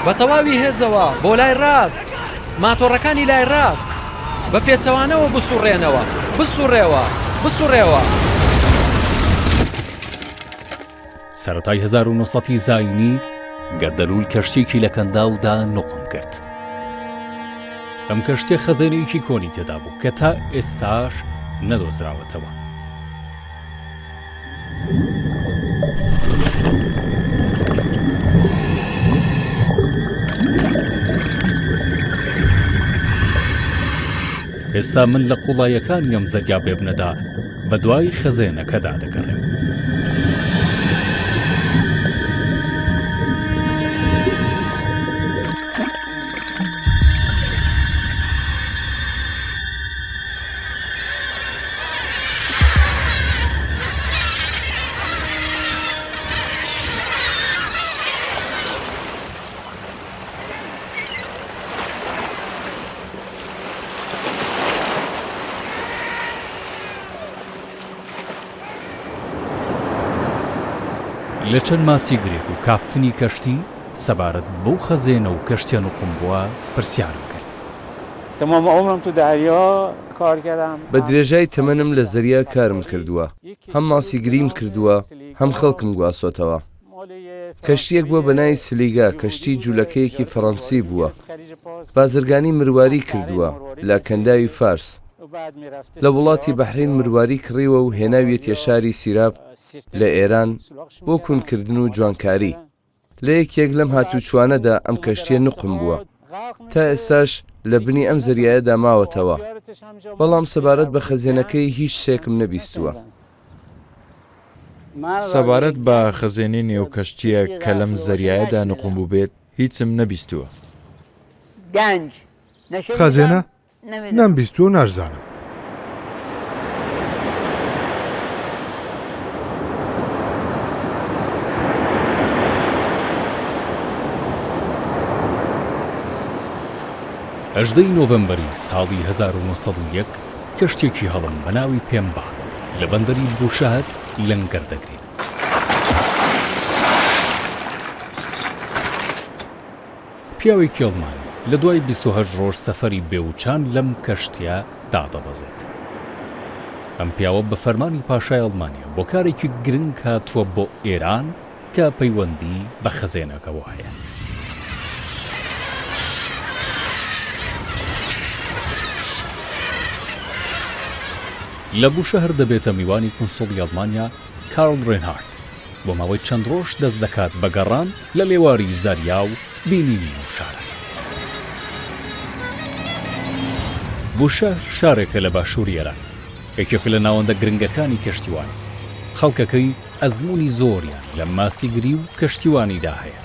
بە تەواوی هێزەوە بۆ لای ڕاست. ماتۆڕەکانی لای ڕاست. بە پێچەوانەوە بسوڕێنەوە. بسوڕێوە. بسوڕێوە. سەرەتای 1900 ی زایینی گەردەلوول کەشتییەکی لە کەنداودا نوقم کرد. ئەم کەشتییە خەزێنەیەکی کۆنی تێدا بوو کە تا ئێستاش نەدۆزراوەتەوە. ئێستا من لە قوڵاییەکانی ئەم زەریا بێبنەدا بە دوای خەزێنەکەدا دەگەڕێم. لە چەند ماسیگرێک و کاپتنی کەشتی سەبارەت بەو خەزێنە و کەشتیە نوقمبووە پرسیارم کرد. بە درێژای تەمەنم لە زەریا کارم کردووە، هەم ماسیگریم کردووە، هەم خەڵکم گواستۆتەوە. کەشتییەک بووە بە ناوی سلیگا، کەشتیی جوولەکەیەکی فەڕەنسی بووە، بازرگانی مرواری کردووە لە کەنداوی فارس. لە وڵاتی بەحرەین مرواری کڕیوە و هێناویەتیە شاری سیراف لە ئێران بۆ کونکردن و جوانکاری. لە یەکێک لەم هاتوچووانەدا ئەم کەشتییە نوقم بووە. تا ئێستاش لە بنی ئەم زەریایەدا ماوەتەوە. بەڵام سەبارەت بە خەزێنەکەی هیچ شتێکم نەبیستووە. سەبارەت بە خەزێنەی نێو کەشتییەک کە لەم زەریایەدا نوقم بووبێت، هیچم نەبیستووە. خەزێنە؟ نەمبیستووە و ناشزانم. هەژدەی نۆڤەمبەری ساڵی 1901 کەشتییەکی هەڵم بە ناوی پێمبا لە بەندەری بوشەهر لەنگەر دەگرێت. پیاوێکی ئەڵمانی لە دوای 28 ڕۆژ سەفەری بێوچان لەم کەشتییە دادەبەزێت. ئەم پیاوە بە فەرمانی پاشای ئەڵمانیا بۆ کارێکی گرنگ هاتووە بۆ ئێران کە پەیوەندی بە خەزێنەکەوە هەیە. لە بوشەهر دەبێتە میوانی کونسوڵی ئەڵمانیا کارل رێنهارت، بۆ ماوەی چەند ڕۆژ دەست دەکات بە گەڕان لە لێواری زەریا و بینینی ئەو شارە. بوشەهر شارێکە لە باشووری ئێران، یەکێکە لە ناوەندە گرنگەکانی کەشتیوانی، خەڵکەکەی ئەزموونی زۆریان لە ماسیگری و کەشتیوانیدا هەیە.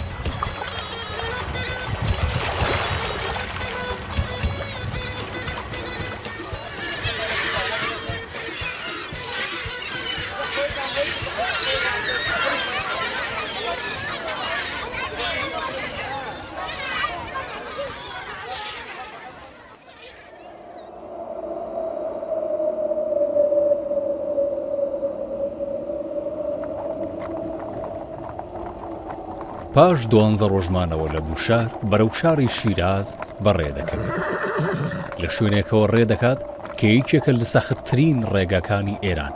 پاش دوانزە ڕۆژ مانەوە لە بوشار بەرەو شاری شیراز بەڕێ دەکەوێت. لە شوێنێکەوە ڕێ دەکات کە یەکێکە لە سەختترین ڕێگاکانی ئێران.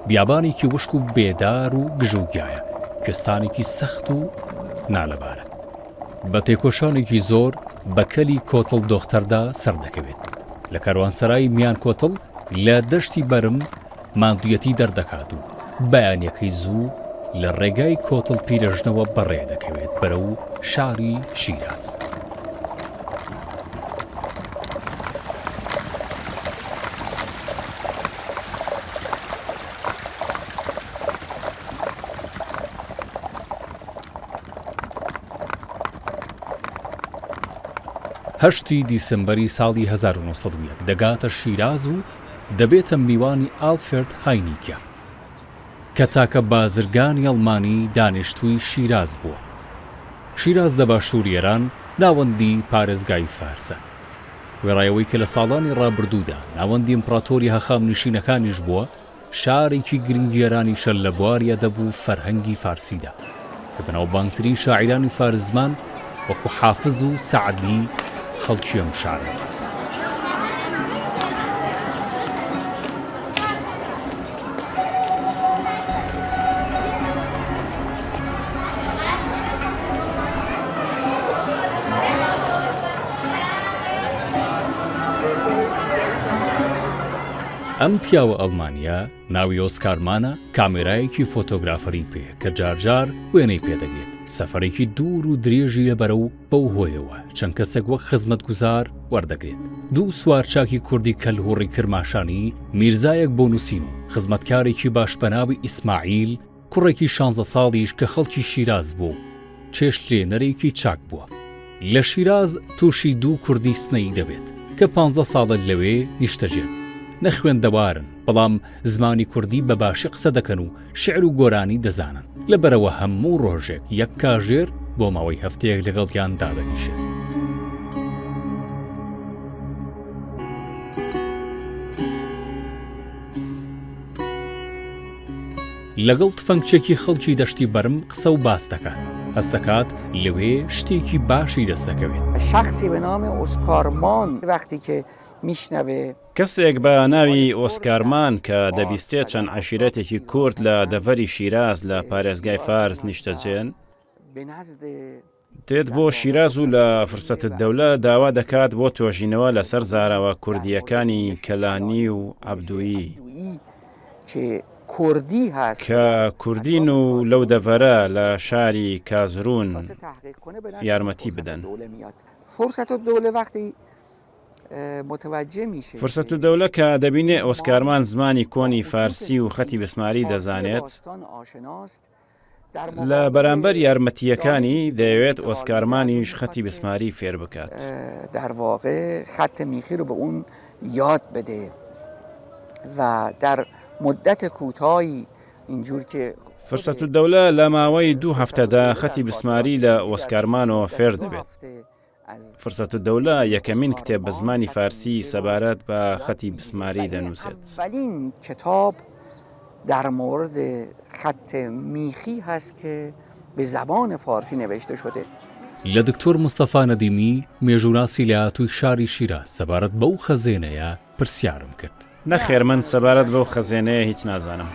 بیابانێکی وشک و بێدار و گژوگیایە، کوێستانێکی سەخت و نالەبارە. بە تێکۆشانێکی زۆر بە کەلی کۆتڵ دۆختەردا سەردەکەوێت. لە کاروانسەرای میان کۆتڵ لە دەشتی بەرم ماندوویەتی دەردەکات و بەیانیەکەی زوو لە ڕێگای کۆتڵ پیرەژنەوە بەڕێ دەکەوێت بەرەو شاری شیراز. هەشتی دیسەمبەری ساڵی 1901 دەگاتە شیراز و دەبێتە میوانی ئالفێرد هاینیکە، کە تاکە بازرگانی ئەڵمانی دانیشتووی شیراز بووە. شیراز لە باشووری ئێران ناوەندی پارێزگای فارسە. وێڕای ئەوەی کە لە ساڵانی ڕابردوودا ناوەندی ئیمپڕاتۆری هەخامنشینەکانیش بووە، شارێکی گرنگی ئێرانیشە لە بواری ئەدەب و فەرهەنگی فارسیدا، کە بەناوبانگترین شاعیرانی فارس زمان. وەکو حافز و سەعدی خەڵکی ئەم شارەن. ئەم پیاوە ئەڵمانییە ناوی ئۆسکار مانە، کامێرایەکی فۆتۆگرافەری پێیە کە جارجار وێنەی پێ دەگرێت، سەفەرێکی دوور و درێژی لەبەرە و بەو هۆیەوە چەند کەسێک وەک خزمەتگوزار وەردەگرێت. دوو سوارچاکی کوردی کەلهوڕی کرماشانی، میرزایەک بۆ نووسین و خزمەتکارێکی باش بە ناوی ئیسماعیل، کوڕێکی شانزە ساڵیش کە خەڵکی شیراز بووە و چێشتلێنەرێکی چاک بووە. لە شیراز تووشی دوو کوردی سنەیی دەبێت کە پانزە ساڵە لەوێ نیشتەجێن. نەخوێندەوارن، بەڵام زمانی کوردی بە باشی قسە دەکەن و شیعر و گۆرانی دەزانن. لەبەرئەوە هەموو ڕۆژێک یەک کاژێر بۆ ماوەی هەفتەیەک لەگەڵیان دادەنیشێت. لەگەڵ تفەنگچێکی خەڵکی دەشتی بەرم قسە و باس دەکات، هەست دەکات لەوێ شتێکی باشی دەست دەکەوێت. شخصی به نام اسکار مان وقتی که میشنوه. کەسێک بە ناوی ئۆسکار مان کە دەبیستێت چەند عەشیرەتێکی کورد لە دەڤەری شیراز لە پارێزگای فارس نیشتەجێن، دێت بۆ شیراز و لە فرسەتالدەولە داوا دەکات بۆ تۆژینەوە لەسەر زاراوە کوردییەکانی کەلانی و عەبدویی، کە کوردین و لەو دەڤەرە لە شاری کازرون یارمەتی بدەن. فرسەتالدەولە کە دەبینێ ئۆسکارمان زمانی کۆنی فارسی و خەتی بسماری دەزانێت، لە بەرامبەر یارمەتییەکانی دەیەوێت ئۆسکارمانیش خەتی بسماری فێر بکات. در واقع خط میخی رو به اون یاد بده و در مدت کوتاهی اینجور که فرسەتولدەولە لە ماوەی دوو هەفتەدا خەتی بسماری لە ئۆسکارمانەوە فێر دەبێت. فرسەتولدەولە یەکەمین کتێب بە زمانی فارسی سەبارەت بە خەتی بسماری دەنووسێت. اولین کتاب در مورد خط میخی هست که به زبان فارسی نوشته شده. لە دکتۆر مستەفا نەدیمی، مێژووناسی لێهاتووی شاری شیراز سەبارەت بەو خەزێنەیە پرسیارم کرد. نەخێر من سەبارەت بەو خەزێنەیە هیچ نازانم.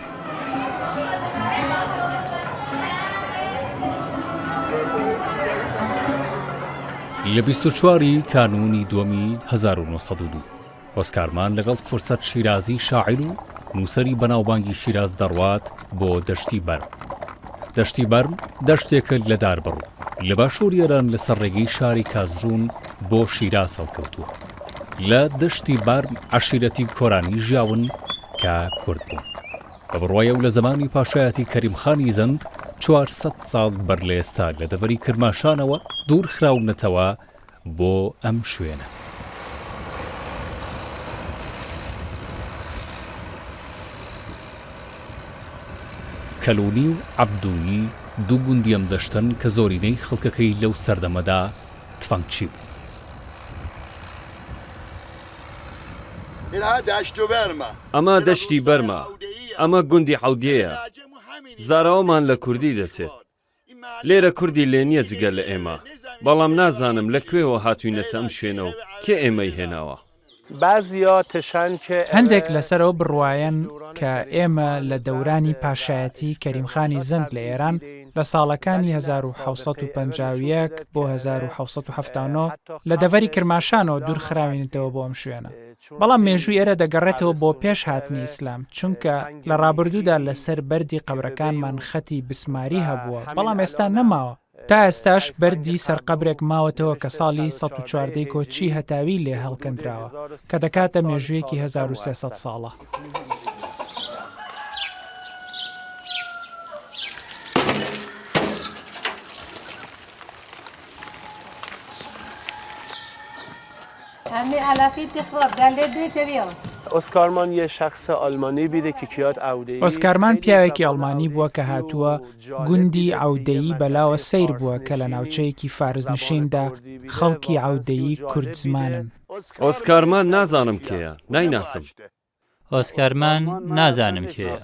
لە 24 ی کانوونی دووەمی 1902 ئۆسکارمان لەگەڵ فرسەت شیرازی شاعیر و نووسەری بەناوبانگی شیراز دەڕوات بۆ دەشتی بەرم. دەشتی بەرم دەشتێکە لە داربەڕوو لە باشووری ئێران لەسەر ڕێگەی شاری کازروون بۆ شیراز هەڵکەوتووە. لە دەشتی بارم عەشیرەتی کۆرانی ژیاون کە کورد بوون. بە بڕوای ئەو لە زەمانی پاشایەتی کەریم خانی زەند 400 ساڵ بەر لە ئێستا لە دەڤەری کرماشانەوە دوور خراونەتەوە بۆ ئەم شوێنە. کەلونی و عەبدویی دوو گوندی ئەم دەشتەن کە زۆرینەی خەڵکەکەی لەو سەردەمەدا تفەنگچی بوون. ئەمە دەشتی بەرمە. ئەمە گوندی عەودیەیە. زاراوەمان لە کوردی دەچێت. لێرە کوردی لێ نییە جگە لە ئێمە. بەڵام نازانم لە کوێوە هاتووینەتە ئەم شوێنە و کێ ئێمەی هێناوە. هەندێک لەسەر ئەو بڕوایەن کە ئێمە لە دەورانی پاشایەتی کەریم خانی زەند لە ئێران لە ساڵەکانی 1751 بۆ 1779 لە دەڤەری کرماشانەوە دوور خراوینەتەوە بۆ ئەم شوێنە. بەڵام مێژووی ئێرە دەگەڕێتەوە بۆ پێش هاتنی ئیسلام، چونکە لە ڕابردوودا لەسەر بەردی قەبرەکانمان خەتی بسماری هەبووە، بەڵام ئێستا نەماوە. تا ئێستاش بەردی سەر قەبرێک ماوەتەوە کە ساڵی 114 ی کۆچی هەتاوی لێ هەڵکەندراوە، کە دەکاتە مێژوویەکی 1300 ساڵە. ئۆسکارمان پیاوێکی ئەڵمانی بووە کە هاتووە گوندی عەودەیی بەلاوە سەیر بووە کە لە ناوچەیەکی فارس نشیندا خەڵکی عەودەیی کورد زمانن. ئۆسکارمان نازانم کێیە، نایناسم. ئۆسکارمان نازانم کێیە.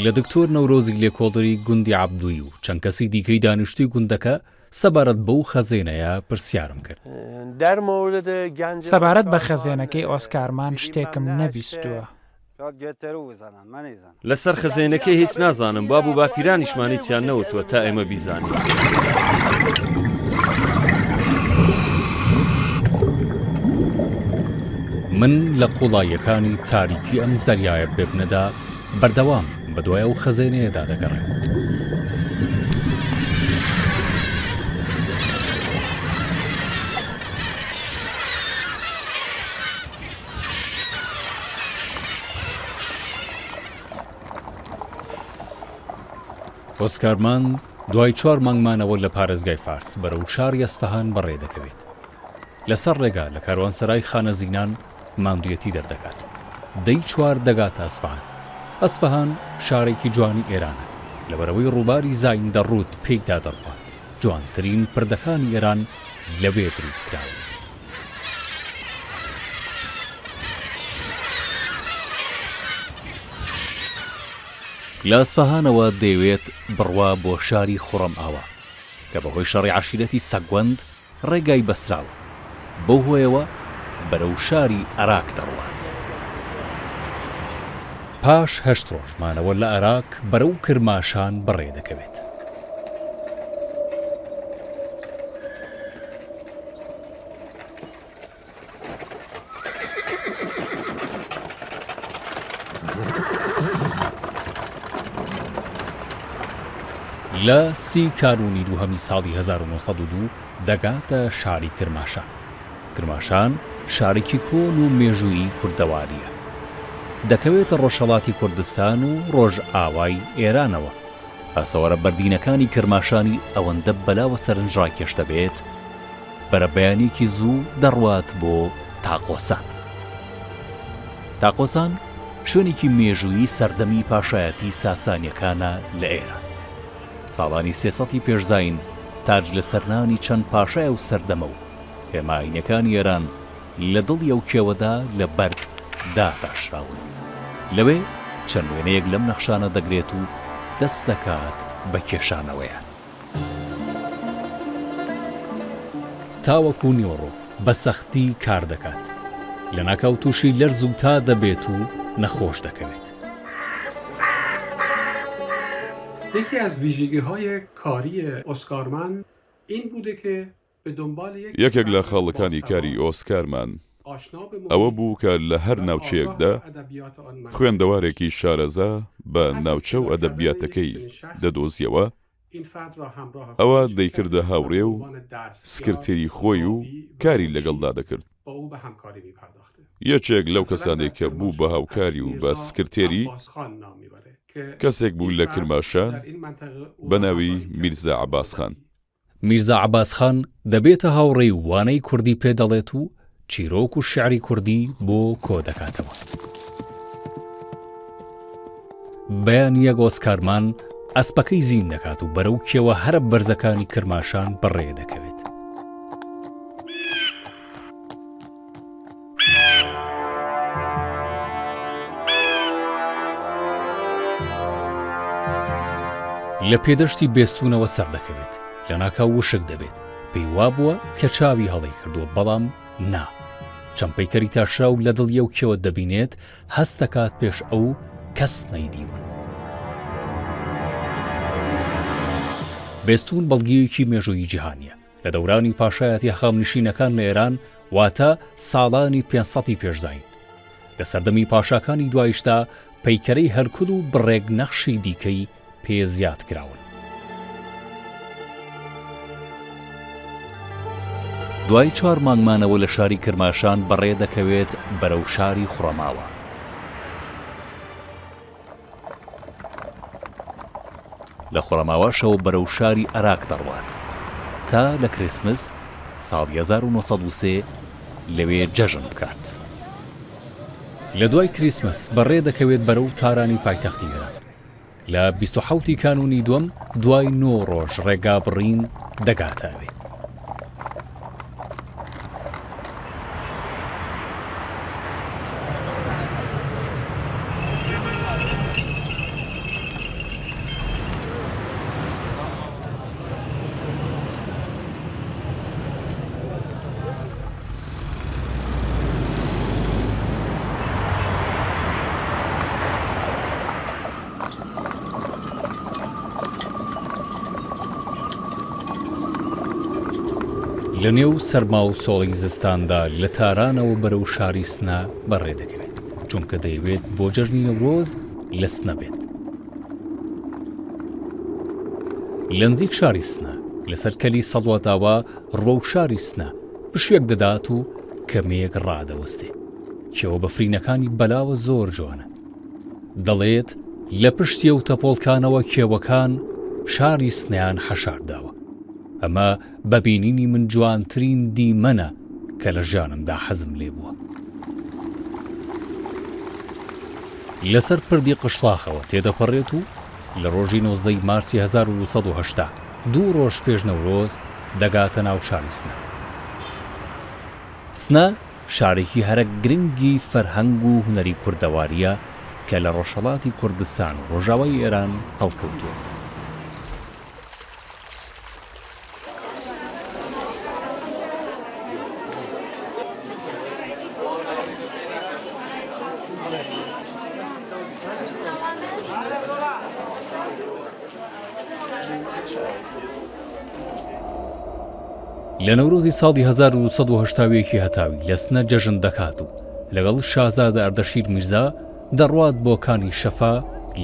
لە دکتۆر نەورۆزی لێکۆڵەری گوندی عەبدوی و چەند کەسی دیکەی دانیشتووی گوندەکە سەبارەت بەو خەزێنەیە پرسیارم کرد. سەبارەت بە خەزێنەکەی ئۆسکارمان شتێکم نەبیستووە. لەسەر خەزێنەکەی هیچ نازانم، باب و باپیرانیشمان هیچیان نەوتووە تا ئێمە بیزانین. من لە قوڵاییەکانی تاریکی ئەم زەریایە بێبنەدا بەردەوام بەدوای ئەو خەزێنەیەدا دەگەڕێم. ئۆسکارمان دوای چوار مانگ مانەوە لە پارێزگای فارس بەرەو شاری ئەسفەهان بەڕێ دەکەوێت. لەسەر ڕێگا لە کاروانسەرای خانەزینان ماندوویەتی دەردەکات. دەی چوار دەگاتە ئەسفەهان. ئەسفەهان شارێکی جوانی ئێرانە، لەبەرئەوەی ڕووباری زایندەڕوود پێیدا دەڕوات، جوانترین پردەکانی ئێران لەوێ دروستکراون. لە ئەسفەهانەوە دەیەوێت بڕوا بۆ شاری خوڕەمئاوا، کە بەهۆی شەڕی عەشیرەتی سەگوەند ڕێگای بەستراوە، بەو هۆیەوە بەرەو شاری ئەراک دەڕوات. پاش هەشت ڕۆژ مانەوە لە ئەراک بەرەو کرماشان بەڕێ دەکەوێت. لە سی کانوونی دووهەمی ساڵی 1902 دەگاتە شاری کرماشان. کرماشان شارێکی کۆن و مێژوویی کوردەوارییە. دەکەوێتە ڕۆژهەڵاتی کوردستان و ڕۆژئاوای ئێرانەوە. ئاسەوارە بەردینەکانی کرماشانی ئەوەندە بەلاوە سەرنجڕاکێش دەبێت، بەرەبەیانیەکی زوو دەڕوات بۆ تاقۆسان. تاقۆسان شوێنێکی مێژوویی سەردەمی پاشایەتی ساسانیەکانە لە ئێران. ساڵانی سێسەتی پێش زایین تاج لەسەرنانی چەند پاشای ئەو سەردەمە و هێما ئایینیەکانی ئێران لە دڵی ئەو کێوەدا لە بەرد داتاشراون. لەوێ چەند وێنەیەک لەم نەخشانە دەگرێت و دەست دەکات بە کێشانەوەیان. تاوەکو نیوەڕۆ بە سەختی کار دەکات، لەناکاو تووشی لەرز و تا دەبێت و نەخۆش دەکەوێت. یکی از ویژگی‌های کاری اسکارمن این بوده که یەکێک لە خاڵەکانی کاری ئۆسکارمان ئەوە بوو کە لە هەر ناوچەیەکدا خوێندەوارێکی شارەزا بە ناوچە و ئەدەبیاتەکەی دەدۆزیەوە، ئەوە دەیکردە هاوڕێ و سکرتێری خۆی و کاری لەگەڵدا دەکرد. یەکێک لەو کەسانەی کە بوو بە هاوکاری و بە سکرتێری، کەسێک بوو لە کرماشان بە ناوی میرزا عەباس خان. میرزا عەباس خان دەبێتە هاوڕێی و وانەی کوردی پێ دەڵێت و چیرۆک و شیعری کوردی بۆ کۆ دەکاتەوە. بەیانییەک ئۆسکارمان ئەسپەکەی زین دەکات و بەرەو کێوە هەرە بەرزەکانی کرماشان بەڕێ دەکەوێت. لە پێدەشتی بێستوونەوە سەردەکەوێت، لەناکاو وشک دەبێت، پێی وابووە کە چاوی هەڵەی کردووە، بەڵام نا، چەند پەیکەری تاشراو لە دڵی ئەو کێوە دەبینێت، هەست دەکات پێش ئەو کەس نەیدیون. بێستوون بەڵگەیەکی مێژوویی جیهانییە، لە دەورانی پاشایەتی هەخامنشینەکان لە ئێران واتە ساڵانی 500 پێش زایین لە سەردەمی پاشاکانی دوایشدا پەیکەرەی هەرکول و بڕێک نەخشی دیکەی پێ زیاد کراون. دوای چوار مانگ مانەوە لە شاری کرماشان بەڕێ دەکەوێت بەرەو شاری خوڕەماوە. لە خوڕەماواشەوە بەرەو شاری ئەراک دەڕوات تا لە کریسمس ساڵی 1903 لەوێ جەژن بکات. لە دوای کریسمس بەڕێ دەکەوێت بەرەو تارانی پایتەختی ئێران. لە 27 ی کانوونی دووەم دوای نۆ ڕۆژ ڕێگابڕین دەگاتە ئەوێ. لە نێو سەرما و سۆڵی زستاندا لە تارانەوە بەرەو شاری سنە بەڕێ دەکەوێت، چونکە دەیەوێت بۆ جەژنی نەورۆز لە سنە بێت. لە نزیک شاری سنە، لەسەر کەلی سەڵواتاوا ڕووەو شاری سنە پشووێک دەدات و کەمێک ڕادەوەستێ. کێوە بەفرینەکانی بەلاوە زۆر جوانە. دەڵێت لە پشتی ئەو تەپۆڵکانەوە کێوەکان شاری سنەیان حەشار داوە. ئەمە بە بینینی من جوانترین دیمەنە کە لە ژیانمدا حەزم لێ بووە. لەسەر پردی قشڵاخەوە تێدەپەڕێت و لە ڕۆژی 19 ی مارسی 1280، دوو ڕۆژ پێش نەورۆز، دەگاتە ناو شاری سنە. سنە شارێکی هەرە گرنگی فەرهەنگ و هونەری کوردەوارییە کە لە ڕۆژهەڵاتی کوردستان و ڕۆژاوای ئێران هەڵکەوتووە. لە نەورۆزی ساڵی 1281 هەتاوی لە سنە جەژن دەکات و لەگەڵ شازادە ئەردەشیر میرزا دەڕوات بۆ کانی شەفا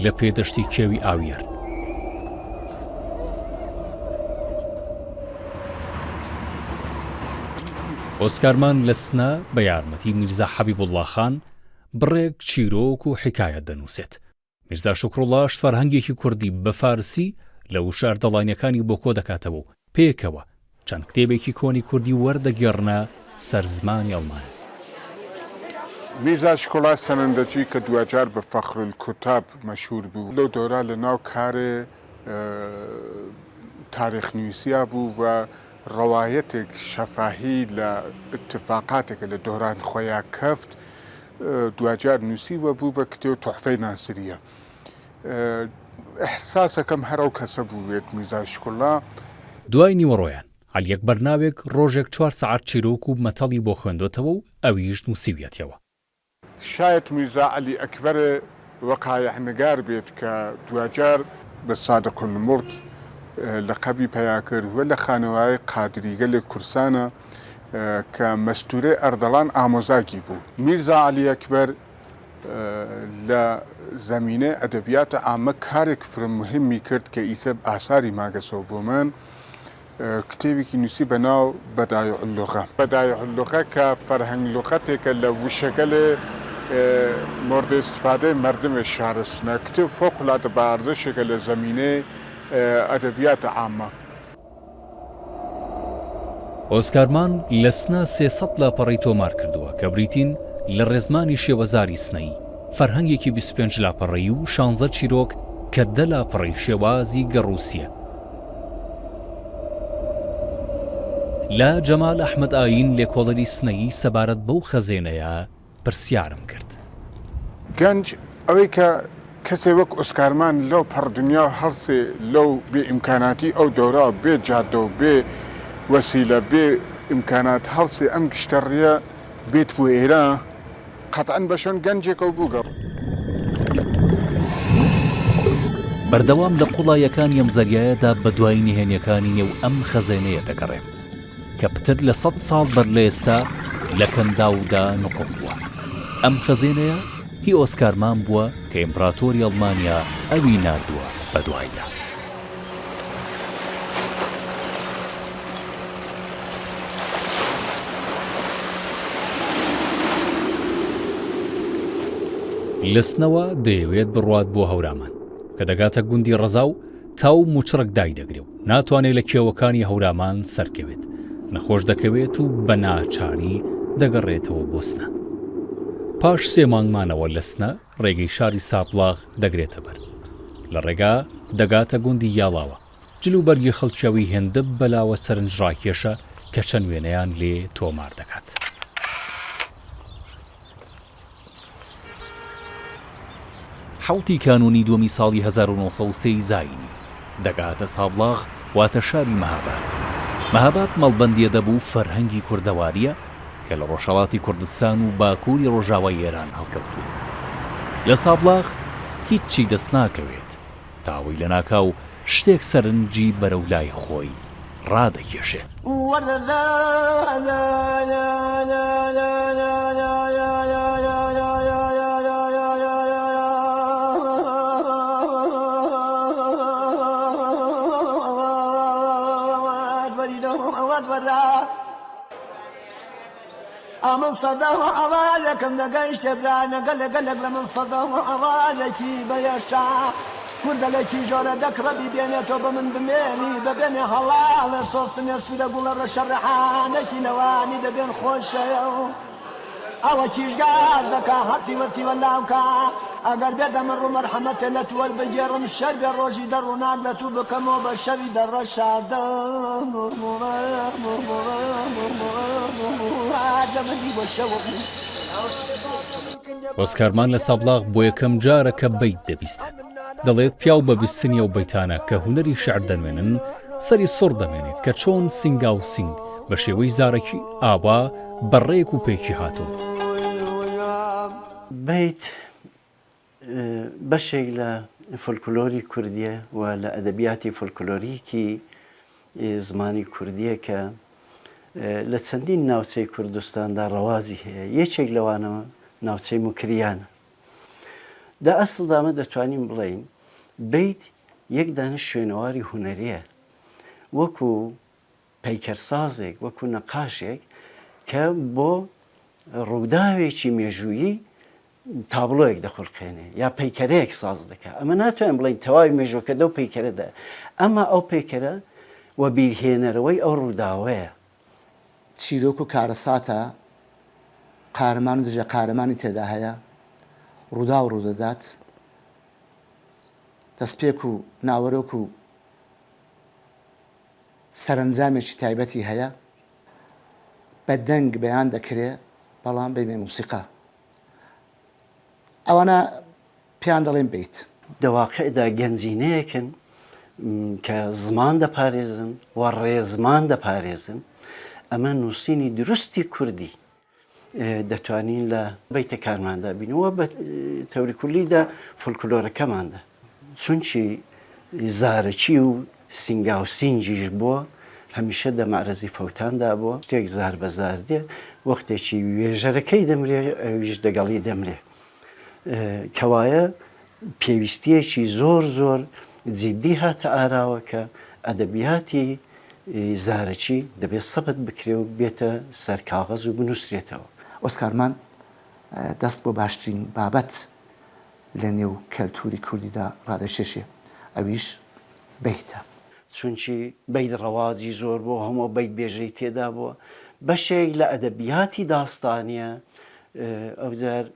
لە پێدەشتی کێوی ئاویەر. ئۆسکارمان لە سنە بە یارمەتی میرزا حەبیبوڵڵا خان بڕێک چیرۆک و حیکایەت دەنووسێت. میرزا شوکروڵڵاش فەرهەنگێکی کوردی بە فارسی لە وشە ئەردەڵانییەکانی بۆ کۆ دەکاتەوە و پێکەوە چەند کتێبێکی کۆنی کوردی وەردەگێڕنە سەر زمانی ئەڵمانی. میرزا شکوڵا سەنەندەجی کە دواجار بە فەخرولکوتاب مەشهوور بوو، لەو دەورە لە ناو کارێ تاریخ نویسیا بوو و ڕەوایەتێک شەفاهی لە ئیتفاقاتێ کە لە دەوران خوەیا کەفت دواجار نووسی و بوو بە کتێو توحفەی ناسریە. ئیحساسەکەم هەر ئەو کەسە بووێت میرزا شکوڵا. دوای نیوەڕۆیان، عەلیەکبەر ناوێک ڕۆژێک چوار سەعات چیرۆک و مەتەڵی بۆ خوێندۆتەوە و ئەویش نووسیویەتیەوە. شایەت میرزا عەلی ئەکبەر وەقایع نگار بێت کە دواجار بە سادق الموڵک لەقەبی پەیا کرد و لە خانەوایەی قادریگەلێک کورسانە کە مەستوورەی ئەردەڵان ئامۆزاگی بوو. میرزا عەلی ئەکبەر لە زەمینەی ئەدەبیات عامە کارێک فرە موهیمی کرد کە ئیسە ئاساری ماگەسەوە بۆ من، کتێبێکی نووسی بە ناو بەدایع اللغە. بەدایع اللغە کە فەرهەنگ لوغەتێکە لە وشەگەلێ مورد ئیستفادەی مەردم شار سنە. کتێب فەوق العادە بە ئەرزشێکە لە زەمینەی ئەدەبیات عامە. ئۆسکار مان لە سنە 300 لاپەڕەی تۆمار کردووە کە بریتین لە ڕێزمانی شێوەزاری سنەیی، فەرهەنگێکی 25 لاپەڕەیی و شانزە چیرۆک کە دە لاپەڕەی شێوازی گەڕووسییە. لە جەمال ئەحمەد ئایین لێکۆڵەری سنەیی سەبارەت بەو خەزێنەیە پرسیارم کرد. گەنج، ئەوەی کە کەسێ وەک ئۆسکارمان لەو پەڕ دنیا هەڵسێ لەو بێ ئیمکاناتی ئەو دەورا بێ جادە و بێ وەسیلە بێ ئیمکانات هەڵسێ ئەم گشتە ڕیە بێت بۆ ئێرە قەتعەن بە شۆن گەنجێکەو بووگە. بەردەوام لە قوڵاییەکانی ئەم زەریایەدا بەدوای نهێنیەکانی نێو ئەم خەزێنەیە دەگەڕێم. کە پتر لە سەد ساڵ بەر لە ئێستا لە کەنداودا نوقم بووە. ئەم خەزێنەیە هی ئۆسکار مان بووە کە ئیمپراتۆری ئەڵمانیا ئەوی ناردووە بەدوایدا. لە سنەوە دەیەوێت بڕوات بۆ هەورامان. کە دەگاتە گوندی ڕەزاو، تاو موچڕک دایدەگرێ و ناتوانێ لە کێوەکانی هەورامان سەرکەوێت، نەخۆش دەکەوێت و بە ناچاری دەگەڕێتەوە بۆ سنە. پاش سێ مانگ مانەوە لە سنە ڕێگەی شاری سابڵاغ دەگرێتە بەر. لە ڕێگا دەگاتە گوندی یاڵاوە، جل و بەرگی خەڵکی ئەوی هێندە بەلاوە سەرنجڕاکێشە کە چەند وێنەیان لێ تۆمار دەکات. حەوتی کانوونی دووەمی ساڵی 1903 ی زایینی، دەگاتە سابڵاغ واتە شاری مەهاباد. مەهاباد مەڵبەندی ئەدەب و فەرهەنگی کوردەوارییە کە لە ڕۆژهەڵاتی کوردستان و باکووری ڕۆژاوای ئێران هەڵکەوتووە. لە سابڵاغ هیچی دەست ناکەوێت تا ئەوەی لەناکاو شتێک سەرنجی بەرەو لای خۆی. ڕادەکێشێ. ئەمن سەدەوالێکم دەگەیشتێ برانە گەلێ گەلێک لە من سەدەوالێکی بەیەشە کوردە لە کیژۆرە دەک ڕەبی بێنێ تۆ بە من بمێنی بە بێنێ هەڵاڵە سۆسنێ سوورە گوڵە ڕەشە ڕێحانەکی لەوانی دەبێن خۆشە و ئەوە کیژگار دەکا هەر تیوە تیوە لاوکا ئەگەر بێ دەمە ڕوو مەرحەمەتێ لە تو وەربگێڕم شەر بێ ڕۆژی دە ڕووناک لە تو بکەمەوە بە شەوی دە ڕەشادە ئۆسکارمان لە سابڵاغ بۆ یەکەم جارە کە بەیت دەبیستێت. دەڵێت پیاو بە بیستنی ئەو بەیتانە کە هونەری شیعر دەنوێنن سەری سوڕ دەمێنێت کە چۆن سینگاو سینگ بە شێوەی زارەکی ئاوا بە ڕێک و پێکی هاتوون. بەیت بەشێک لە فۆلکلۆری کوردییە و لە ئەدەبیاتی فۆلکلۆریکی زمانی کوردییە کە لە چەندین ناوچەی کوردستاندا ڕەواجی هەیە، یەکێک لەوانە ناوچەی موکریانە. دە ئەسڵدا ئەمە دەتوانین بڵێین بەیت یەک دانە شوێنەواری هونەرییە وەکو پەیکەرسازێک، وەکو نەقاشێک کە بۆ ڕووداوێکی مێژوویی تابڵۆیەک دەخولقێنێ یا پەیکەرەیەک ساز دەکا ئەمە ناتوانین بڵێین تەواوی مێژووەکە دەو پەیکەرەدا ئەما ئەو پەیکەرە وەبیرهێنەرەوەی ئەو ڕووداوەیە. چیرۆک و کارەساتە، قارەمان و دژە قارەمانی تێدا هەیە، ڕووداو ڕوودەدات، دەستپێک و ناوەرۆک و سەرەنجامێکی تایبەتی هەیە، بە دەنگ بەیان دەکرێ بەڵام بەبێ مۆسیقا. ئەوانە پێیان دەڵێن بەیت. دە واقعدا گەنجینەیەکن کە زمان دەپارێزن و ڕێزمان دەپارێزن، ئەمە نووسینی دروستی کوردی دەتوانین لە بەیتەکانماندا بینین و بە تەوری کولیدا فۆلکلۆرەکەماندا. چونکی زارەکی و سینگاوسینگیش بووە، هەمیشە دە مەعرەزی فەوتاندا بووە، شتێک زار بە زار دێ، وەختێکی وێژەرەکەی دەمرێ ئەویش دەگەڵی دەمرێ. کەوایە پێویستییەکی زۆر زۆر جیدی هاتە ئاراوە کە ئەدەبیاتی زارەکی دەبێ سەبت بکرێ و بێتە سەر کاغەز و بنووسرێتەوە. ئۆسکارمان دەست بۆ باشترین بابەت لە نێو کەلتووری کوردیدا ڕادەکێشێ ئەویش بەیتە. چونکی بەیت ڕەواجی زۆر بووە و هەموو بەیت بێژەی تێدا بووە، بەشێک لە ئەدەبیاتی داستانییە، ئەوجار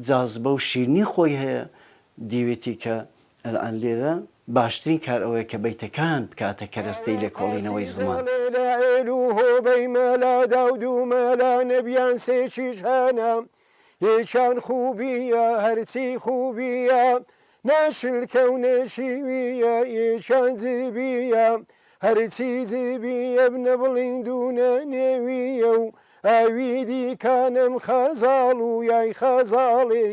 جازبە و شیرنی خۆی هەیە، دیوێتی کە ئەلئان لێرە باشترین کار ئەوەیە کە بەیتەکان بکاتە کەرەستەی لێکۆڵینەوەی زمان. یەکیان خوبیە هەرچی خوبیە نە شلکە و نە شیویە یەکیان جبیە هەرچی جبیە نە بڵیند و نە نێویە و ئەوی دیکانم خەزاڵ و یای خەزاڵێ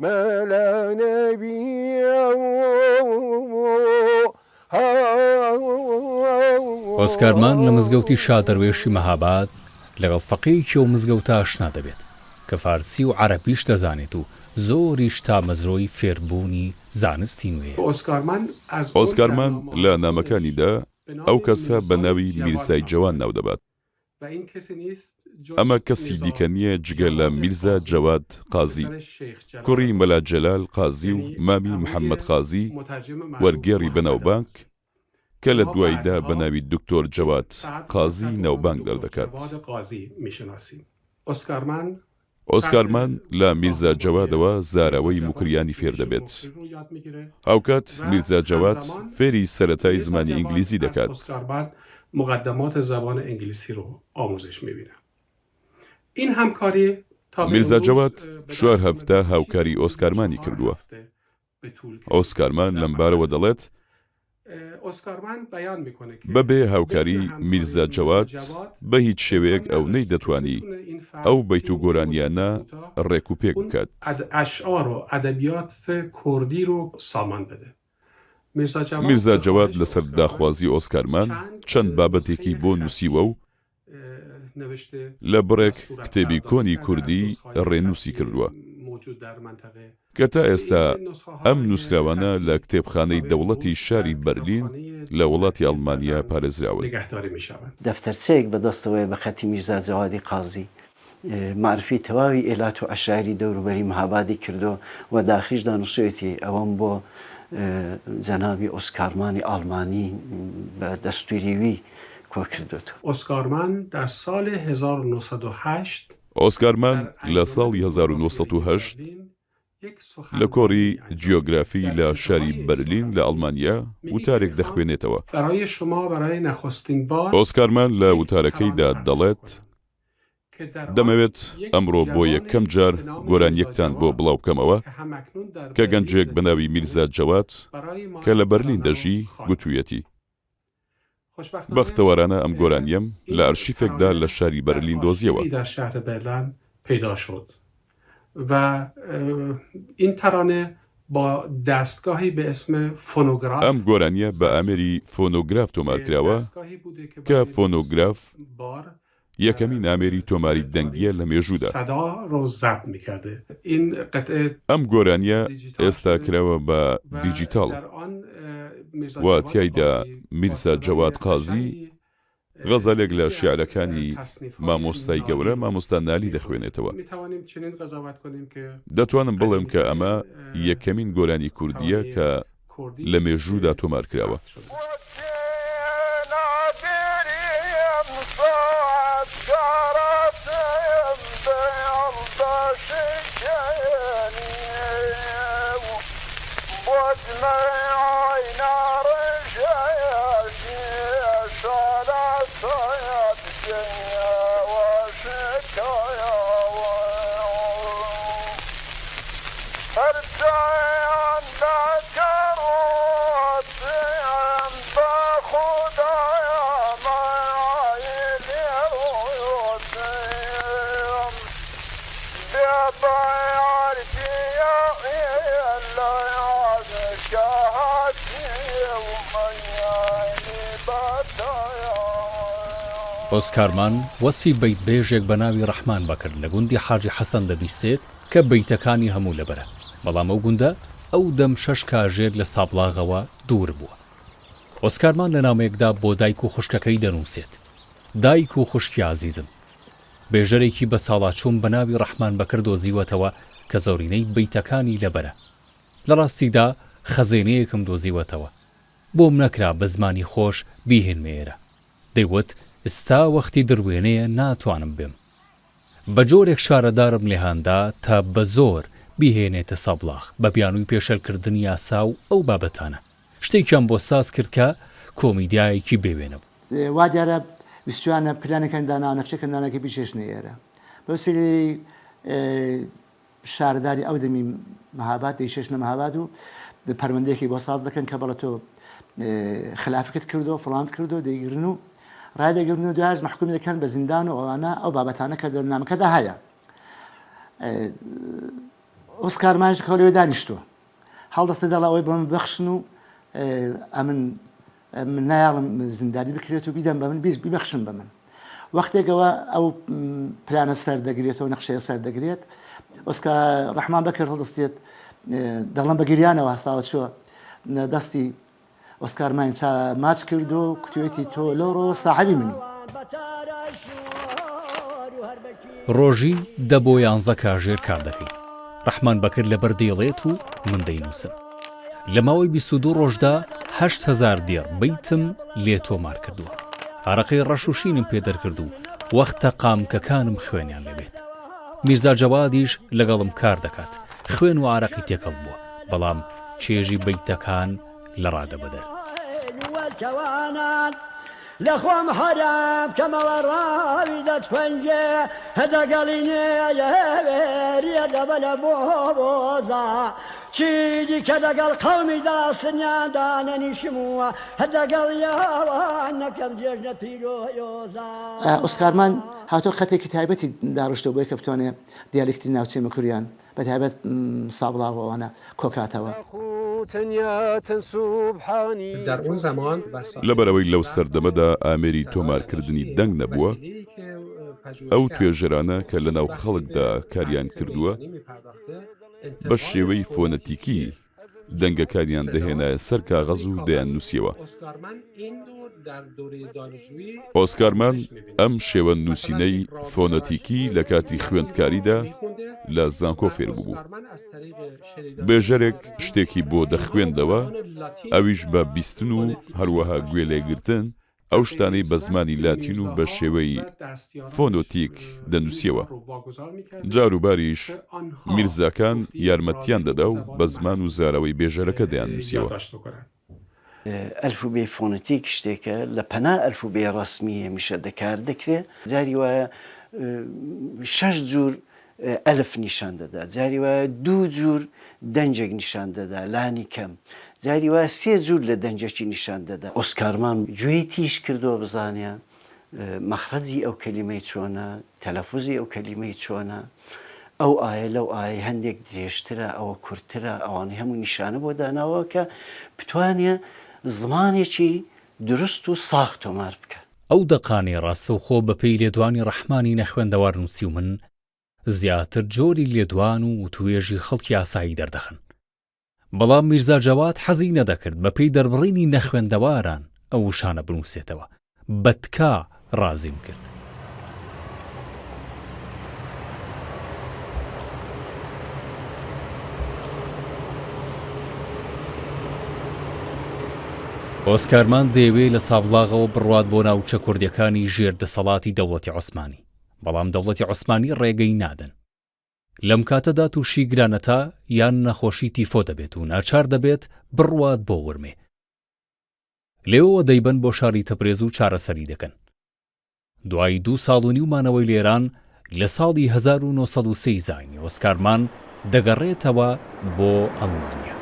مەلا نەبیە ئۆسکارمان لە مزگەوتی شا دەروێشی مەهاباد لەگەڵ فەقێیەکی ئەو مزگەوتە ئاشنا دەبێت کە فارسی و عەرەبیش دەزانێت و زۆریش تامەزرۆی فێربوونی زانستی نوێیە. ئۆسکارمان لە نامەکانیدا ئەو کەسە بە ناوی میرزای جەوان ناودەبات. ئەمە کەسی دیکە نییە جگە لە میرزا جەواد قازی، کوڕی مەلا جەلال قازی و مامی محەممەد قازی، وەرگێڕی بەناوبانگ، کە لە دواییدا بە ناوی دکتۆر جەواد قازی ناوبانگ دەردەکات. ئۆسکار مان لە میرزا جەوادەوە زاراوەی موکریانی فێر دەبێت. هاوکات میرزا جەواد فێری سەرەتای زمانی ئینگلیزی دەکات. میرزا جەواد چوار هەفتە هاوکاری ئۆسکارمانی کردووە. ئۆسکارمان لەمبارەوە دەڵێت، بەبێ هاوکاری میرزا جەواد بە هیچ شێوەیەک ئەو نەیدەتوانی ئەو بەیت و گۆرانییانە ڕێک و پێک بکات. میرزا جەواد لەسەر داخوازی ئۆسکار مان چەند بابەتێکی بۆ نووسیوە و لە بڕێک کتێبی کۆنی کوردی ڕێنووسی کردووە کە تا ئێستا ئەم نووسراوانە لە کتێبخانەی دەوڵەتی شاری بەرلین لە وڵاتی ئەڵمانیا پارێزراون. دەفتەرچەیەک بە دەستەوەیە بە خەتی میرزا جەوادی قازی مەعرفی تەواوی ئێلات و عەشایری دەوروبەری مهابادی کردووە و داخیشدا نووسویەتی ئەوەم بۆ جەنابی ئۆسکارمانی ئاڵمانی بە دەستوری وی کۆ کردۆتەوە. ئۆسکارمان در سال 1908 ئۆسکارمان لە ساڵی 1908 لە کۆڕی جیۆگرافی لە شاری بەرلین لە ئەڵمانیا وتارێک دەخوێنێتەوە. ئۆسکارمان لە وتارەکەیدا دەڵێت، دەمەوێت ئەمڕۆ بۆ یەکەم جار گۆرانییەکتان بۆ بڵاو بکەمەوە کە گەنجێک بە ناوی میرزا جەواد کە لە بەرلین دەژی گوتوویەتی. بەختەوەرانە ئەم گۆرانییەم لە ئەرشیفێکدا لە شاری بەرلین دۆزیەوە. ئەم گۆرانییە بە ئامێری فۆنۆگراف تۆمارکراوە کە فۆنۆگراف یەکەمین ئامێری تۆماری دەنگییە لە مێژوودا. ئەم گۆرانییە ئێستا کراوە بە دیجیتاڵ و تیایدا میرزا جەواد قازی غەزەلێک لە شیعرەکانی مامۆستای گەورە مامۆستا نالی دەخوێنێتەوە. دەتوانم بڵێم کە ئەمە یەکەمین گۆرانی کوردییە کە لە مێژوودا تۆمار کراوە. ئۆسکار مان وەسفی بەیتبێژێک بە ناوی ڕەحمان بەکر لە گوندی حاجی حەسەن دەبیستێت کە بەیتەکانی هەموو لەبەرە، بەڵام ئەو گوندە ئەو دەم شەش کاژێر لە سابڵاغەوە دوور بووە. ئۆسکار مان لە نامەیەکدا بۆ دایک و خوشکەکەی دەنووسێت، دایک و خوشکی ئازیزم، بێژەرێکی بەساڵاچووم بە ناوی ڕەحمان بەکر دۆزیوەتەوە کە زۆرینەی بەیتەکانی لەبەرە. لە ڕاستیدا خەزێنەیەکم دۆزیوەتەوە. بۆم نەکرا بە زمانی خۆش بیهێنمە ئێرە. دەیوت ئستا وەختی دروێنەیە ناتوانم بێم. بە جۆرێک شارەدارم لێهاندا تا بە زۆر بیهێنێتە سابڵاغ بە بیانووی پێشێلکردنی یاسا و ئەو بابەتانە. شتێکیان بۆ ساز کرد کە کۆمیدیایەکی بێ وێنە بوو. وا دیارە ویستویانە پلانێکیان داناوە نەخشەکیان داناوە کە بیچێژنە ئێرە. بە وسیلەی شارەداری ئەو دەمی مەهاباد دەیچێژنە مەهاباد و پەروەندەیەکی بۆ ساز دەکەن کە بەڵێ تۆ خلافکت کردو فڵانت کردو دەیگرن و ڕایدەگرن و دوایش مەحکومی دەکەن بە زیندان و ئەوانە ئەو بابەتانە کە لە نامەکەدا هەیە. ئۆسکار مانیش کە لەوێ دانیشتووە هەڵدەستێ دەڵێ ئەوەی بە من ببەخشن و ئەمن من نایەڵم زیندانی بکرێت و بیدەن بە من بیست بیبەخشن بە من وەختێکەوە ئەو پلانە سەر دەگرێتەوە نەخشەیە سەر دەگرێت ئۆسکا ڕەحمان بەکر هەڵدەستێت دەڵم بە گریانەوە هەستاوە چووە دەستی ئۆسکار ماین چا ماچ کرد و کوتوێتی تۆ لەو ڕۆوە ساحەبی منی. ڕۆژی دە بۆ یانزە کاژێر کار دەکەین. ڕەحمان بەکر لەبەر دەیڵێت و من دەینووسم. لە ماوەی 22 ڕۆژدا 8000 دێڕ بەیتم لێ تۆمار کردووە. ئارەقەی ڕەش و شینم پێ دەرکرد و وەختە قامکەکانم خوێنیان لێ بێت. میرزا جەوادیش لەگەڵم کار دەکات. خوێن و ئارەقی تێکەڵ بووە، بەڵام چێژی بەیتەکان لە ڕادەبەدەر. لە خۆم حەرام کەمەوە ڕاوی دە تفەنگێ دەگەڵی نێیەوێریە دەبە لە بۆ بۆزا چی دیکە دەگەڵ قەومی داسنیان دانەنیشم و دەگەڵ یاوان نەکەم جێژنە پیرۆزا. ئۆسکار مان هاتووە خەتێکی تایبەتی داڕشتووە بۆی کە بتوانێ دیالیکتی ناوچەی مەکوریان بە تایبەت سابڵاغ و ئەوانە کۆکاتەوە. لەبەرئەوەی لەو سەردەمەدا ئامێری تۆمارکردنی دەنگ نەبووە، ئەو توێژەرانە کە لەناو خەڵکدا کاریان کردووە، بە شێوەی فۆنەتیکی دەنگەکانیان دەهێنایە سەر کاغەز و دەیاننووسیەوە. ئۆسکار مان ئەم شێوە نووسینەی فۆنەتیکی لە کاتی خوێندکاریدا لە زانکۆ فێر بووبوو. بێژەرێک شتێکی بۆ دەخوێندەوە، ئەویش بە بیستن و هەروەها گوێ لێگرتن ئەو شتانەی بە زمانی لاتین و بە شێوەی فۆنۆتیک دەنووسیەوە. جاروباریش میرزاکان یارمەتیان دەدا و بە زمان و زاراوەی بێژەرەکە دەیاننووسیەوە. ئەلفوبێی فۆنەتیک شتێکە لە پەنا ئەلفوبێی ڕەسمی هەمیشە دەکار دەکرێ. جاری وایە شەش جوور ئەلف نیشان دەدا، جاری وایە دوو جوور دەنگێک نیشان دەدا لانی کەم، جاری وایە سێ جوور لە دەنگێکی نیشان دەدا. ئۆسکارمان گوێی تیژ کردووە بزانێ مەخرەجی ئەو کەلیمەی چۆنە، تەلەفوزی ئەو کەلیمەی چۆنە، ئەو ئایە لەو ئایەی هەندێک درێژترە، ئەوە کورتترە، ئەوانەی هەموو نیشانە بۆ داناوە کە بتوانێ زمانێکی دروست و ساغ تۆمار بکا. ئەو دەقانەی ڕاستەوخۆ بە پێی لێدوانی ڕەحمانی نەخوێندەوار نووسیومن، زیاتر جۆری لێدوان و وتوێژی خەڵکی ئاسایی دەردەخەن. بەڵام میرزا جەواد حەزی نەدەکرد بە پێی دەربڕینی نەخوێندەواران ئەو وشانە بنووسێتەوە، بە تکا ڕازیم کرد. ئۆسکارمان دەیەوێ لە سابڵاغەوە بڕوات بۆ ناوچە کوردیەکانی ژێر دەسەڵاتی دەوڵەتی عوسمانی، بەڵام دەوڵەتی عوسمانی ڕێگەی نادەن. لەم کاتەدا تووشی گرانەتا یان نەخۆشی تیفۆ دەبێت و ناچار دەبێت بڕوات بۆ ورمێ. لێوەوە دەیبەن بۆ شاری تەبرێز و چارەسەری دەکەن. دوای دوو ساڵ و نیو مانەوەی لە ئێران، لە ساڵی 1903 ی زایینی ئۆسکار مان دەگەڕێتەوە بۆ ئەڵمانیا.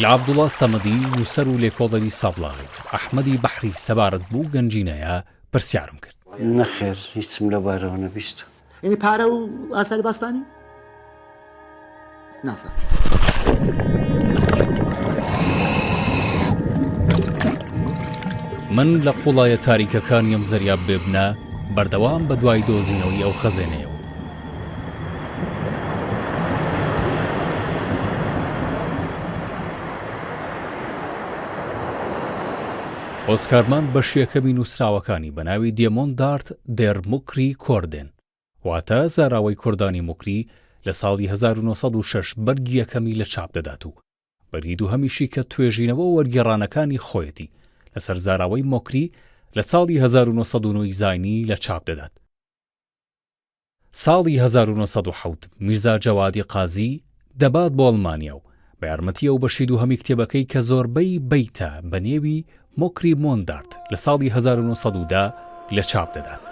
لە عەبدوڵا سەمەدی، نووسەر و لێکۆڵەری سابڵاغی، ئەحمەدی بەحری سەبارەت بەو گەنجینەیە پرسیارم کرد. نەخێر هیچم لەوبارەوە نەبیستووە. یعنی پارە و ئاساری باستانی نازانم. من لە قوڵایە تاریکەکانی ئەم زەریا بێبنە بەردەوام بە دوای دۆزینەوەی ئەو خەزێنەیەوە. ئۆسکارمان بەشی یەکەمی نووسراوەکانی بە ناوی دێمۆن دارت دێر موکری کۆردێن واتە زاراوەی کوردانی موکری لە ساڵی 1906 بەرگی یەکەمی لە چاپ دەدات و بەرگی دووهەمیشی کە توێژینەوە و وەرگێڕانەکانی خۆیەتی لەسەر زاراوەی مۆکری لە ساڵی 1909 ی زاینی لە چاپ دەدات. ساڵی 1907 میرزا جەوادی قازی دەبات بۆ ئەڵمانیا و بە یارمەتی ئەو بەشی دووهەمی کتێبەکەی کە زۆربەی بەیتە بە نێوی مۆکری مۆندارت لە ساڵی 1910 لە چاپ دەدات.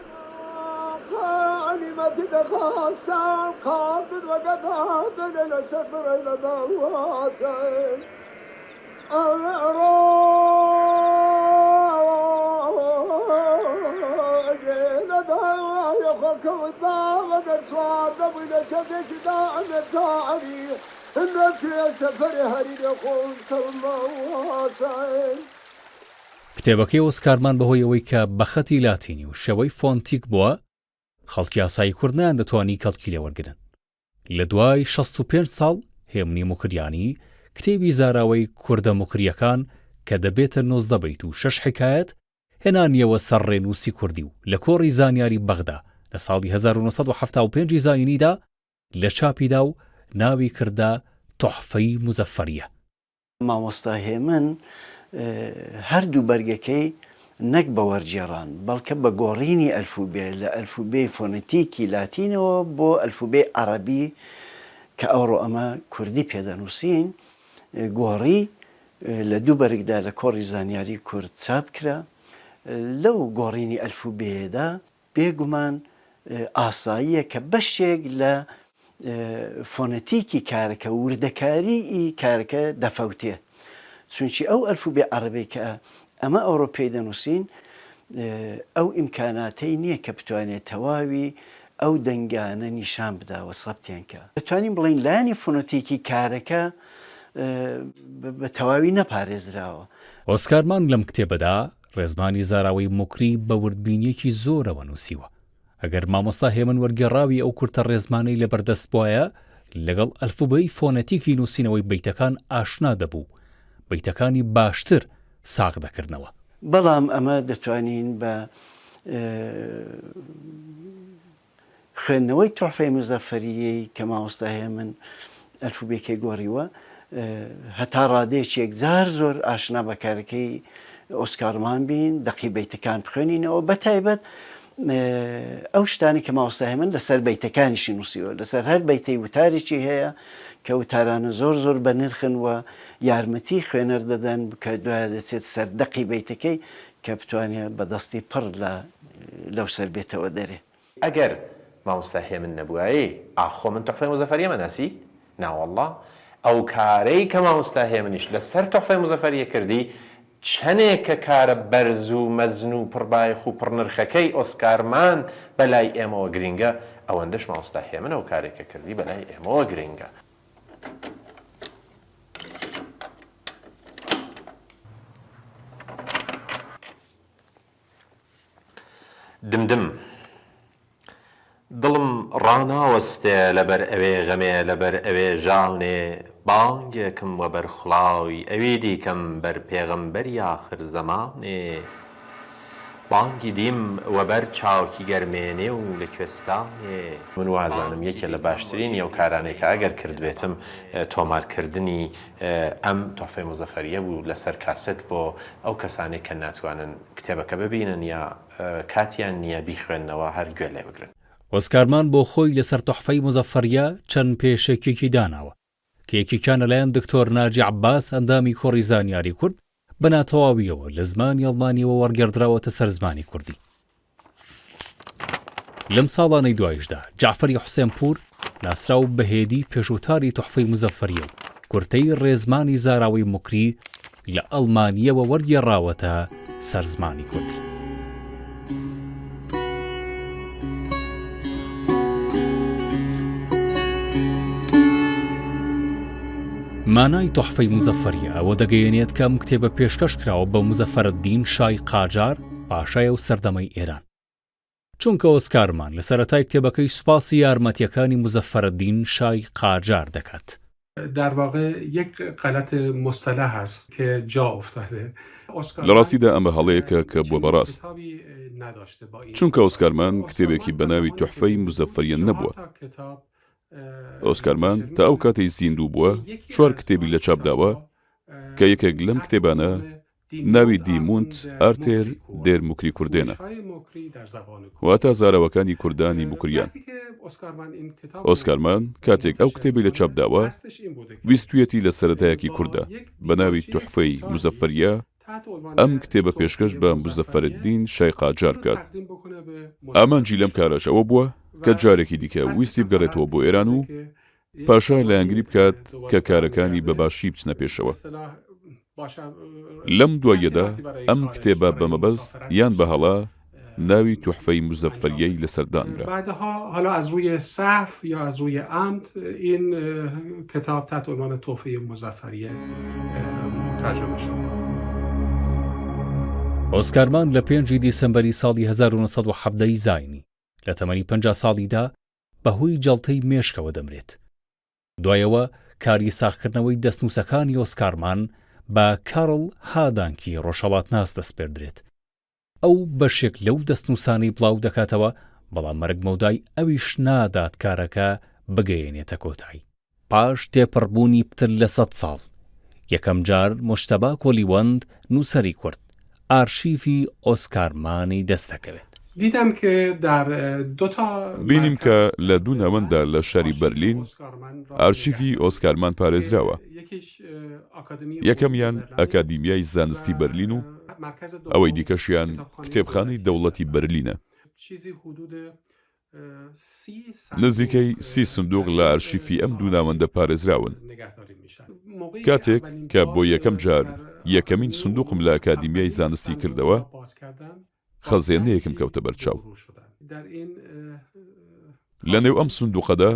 کتێبەکەی ئۆسکارمان بەهۆی ئەوەی کە بە خەتی لاتینی و شێوەی فۆنتیک بووە، خەڵکی ئاسایی کورد نەیاندەتوانی کەڵکی لێ وەرگرن. لە دوای 65 ساڵ هێمنی موکریانی کتێبی زاراوەی کوردە موکرییەکان کە دەبێتە 19 بەیت و شەش حیکایەت هێنانیەوە سەر ڕێنووسی کوردی و لە کۆڕی زانیاری بەغدا لە ساڵی 1975 ی زایینیدا لە چاپیدا و ناوی کردە توحفەی موزەفەریە. مامۆستا هێمن هەردوو بەرگەکەی نەک بە وەرگێڕان، بەڵکە بە گۆڕینی ئەلفوبێ لە ئەلفوبێی فۆنەتیکی لاتینەوە بۆ ئەلفوبێی عەڕەبی کە ئەوڕۆ ئەمە کوردی پێ دەنووسین، گۆڕی، لە دوو بەرگدا لە کۆڕی زانیاری کورد چاپ کرا. لەو گۆڕینی ئەلفوبێیەدا بێ گومان ئاساییە کە بەشێک لە فۆنەتیکی کارەکە، وردەکاریی کارەکە دەفەوتێ. چونکی ئەو ئەلفوبێ عەڕەبەی کە ئەمە ئەوڕۆ پێی دەنووسین، ئەو ئیمکاناتەی نییە کە بتوانێ تەواوی ئەو دەنگانە نیشان بدا و سەبتیان کا. دەتوانین بڵێین لایەنی فۆنەتیکی کارەکە بە تەواوی نەپارێزراوە. ئۆسکار مان لەم کتێبەدا ڕێزمانی زاراوەی موکری بە وردبینییەکی زۆرەوە نووسیوە. ئەگەر مامۆستا هێمن وەرگێڕاوی ئەو کورتە ڕێزمانەی لەبەردەست بوایە، لەگەڵ ئەلفوبێی فۆنەتیکی نووسینەوەی بەیتەکان ئاشنا دەبوو و بەیتەکانی باشتر ساغ دەکردنەوە. بەڵام ئەمە دەتوانین بە خوێندنەوەی توحفەی موزەفەریی کە مامۆستا هێمن ئەلفوبێکەی گۆڕیوە، هەتا ڕادەیەکی یەکجار زۆر ئاشنا بە کارەکەی ئۆسکار مان بین، دەقی بەیتەکان بخوێنینەوە، بەتایبەت ئەو شتانەی کە مامۆستا هێمن لەسەر بەیتەکانیشی نووسیوە، لەسەر هەر بەیتەی وتارێکی هەیە کە وتارانە زۆر زۆر بەنرخن و یارمەتی خوێنەر دەدەن کە دوایە دەچێت سەر دەقی بەیتەکەی کە بتوانێت بە دەستی پڕ لە لەو سەر بێتەوە دەرێ. ئەگەر مامۆستا هێمن نەبوایەی ئاخۆ من توحفەی موزەفەریەم ئەناسی؟ ناوەڵڵا ئەو کارەی کە مامۆستا هێمنیش لە سەر توحفەی موزەفەریە کردی چەنێکە کارە بەرز و مەزن و پڕبایخ و پڕنرخەکەی ئۆسکار مان بە لای ئێمەوە گرینگە ئەوەندەش مامۆستا هێمن ئەو کارەی کە کردی بە لای ئێمەوە گرینگە. دمدم دڵم ڕاناوەستێ لەبەر ئەوێ غەمێ لەبەر ئەوێ ژانێ بانگێکم وەبەر خوڵای ئەوی دیکەم بەر پێغەمبەری ئاخر زەمانێ بانگی دیم وەبەر چاوکی گەرمێنێ و لە کوێستانێ. من وازانم یەکێ لە باشترینی ئەو کارانەی کە ئەگەر کردبێتم تۆمارکردنی ئەم تۆحفەی موزەفەریە بوو لەسەر کاسێت بۆ ئەو کەسانەی کە ناتوانن کتێبەکە ببینن یا کاتیان نییە بیخوێننەوە هەر گوێ لێ بگرن. ئۆسکار مان بۆ خۆی لەسەر توحفەی موزەفەریە چەند پێشەکیەکی داناوە کە یەکێکیان لەلایەن دکتۆر ناجی عەباس ئەندامی کۆڕی زانیاری کورد بە ناتەواویەوە لە زمانی ئەڵمانیەوە وەڕگێڕدراوەتە سەر زمانی کوردی. لەم ساڵانەی دواییشدا جەعفەری حوسێنپوور ناسراو بە هێدی پێشوتاری توحفەی موزەفەریە و کورتەی ڕێزمانی زاراوەی موکری لە ئەڵمانییەوە وەرگێڕاوەتە سەر زمانی کوردی. مانای توحفەی موزەفەریە ئەوە دەگەیەنێت کە ئەم کتێبە پێشکەش کراوە بە موزەفەرەدین شای قاجار پاشای ئەو سەردەمەی ئێران. چونکە ئۆسکار مان لە سەرەتای کتێبەکەی سوپاسی یارمەتییەکانی موزەفەرەدین شای قاجار دەکات. در واقع یک غلط مصطلح است که جا افتاده. لە ڕاستیدا ئەمە هەڵەیەکە کە بووە بە ڕاست. چونکە ئۆسکار مان کتێبێکی بە ناوی توحفەی موزەفەریە نەبووە. ئۆسکار مان تا ئەو کاتەی زیندوو بووە چوار کتێبی لە چاپ داوە کە یەکێک لەم کتێبانە ناوی دی مونت ئارتێر دێر موکری کوردێنە، واتە زاراوەکانی کوردانی موکریان. ئۆسکار مان کاتێک ئەو کتێبەی لە چاپ داوە، ویستویەتی لە سەرەتایەکی کورددا بە ناوی توحفەی موزەفەریە ئەم کتێبە پێشکەش بە موزەفەرەدین شای قاجار بکات. ئامانجی لەم کارەش ئەوە بووە کە جارێکی دیکە ویستی بگەڕێتەوە بۆ ئێران و پاشا لایەنگری بکات کە کارەکانی بە باشی بچنە پێشەوە. لەم دواییەدا ئەم کتێبە بە مەبەست یان بە هەڵە ناوی توحفەی موزەفەریەی لەسەر دانرا. بعدها حالا از روی سهو یا از روی عمد این کتاب تحت عنوان تحفه مظفریه ترجمه شد. ئۆسکار مان لە پێنجی دیسەمبەری ساڵی 1917 ی زاینی لە تەمەنی 50 ساڵیدا بەهۆی جەڵتەی مێشکەوە دەمرێت. دوایەوە کاری ساغکردنەوەی دەستنووسەکانی ئۆسکار مان بە کارڵ هادانکی ڕۆژهەڵاتناس دەسپێردرێت. ئەو بەشێک لەو دەستنووسانەی بڵاو دەکاتەوە، بەڵام مەرگ مەودای ئەویش نادات کارەکە بگەیەنێتە کۆتایی. پاش تێپەڕبوونی پتر لە سەد ساڵ، یەکەم جار موجتەبا کۆلیوەند نووسەری کورد، ئارشیفی ئۆسکار مانی دەست دەکەوێت. دیدم که در دو تا بینیم کە لە دوو ناوەنددا لە شاری بەرلین ئارشیفی ئۆسکار مان پارێزراوە. یەکەمیان ئەکادیمیای زانستی بەرلین و ئەوەی دیکەشیان کتێبخانەی دەوڵەتی بەرلینە. نزیکەی سی سندوق لە ئەرشیفی ئەم دوو ناوەندە پارێزراون. کاتێک کە بۆ یەکەم جار یەکەمین سندوقم لە ئەکادیمیای زانستی کردەوە، خەزێنەیەکم کەوتە بەرچاو. لەنێو ئەم سندوقەدا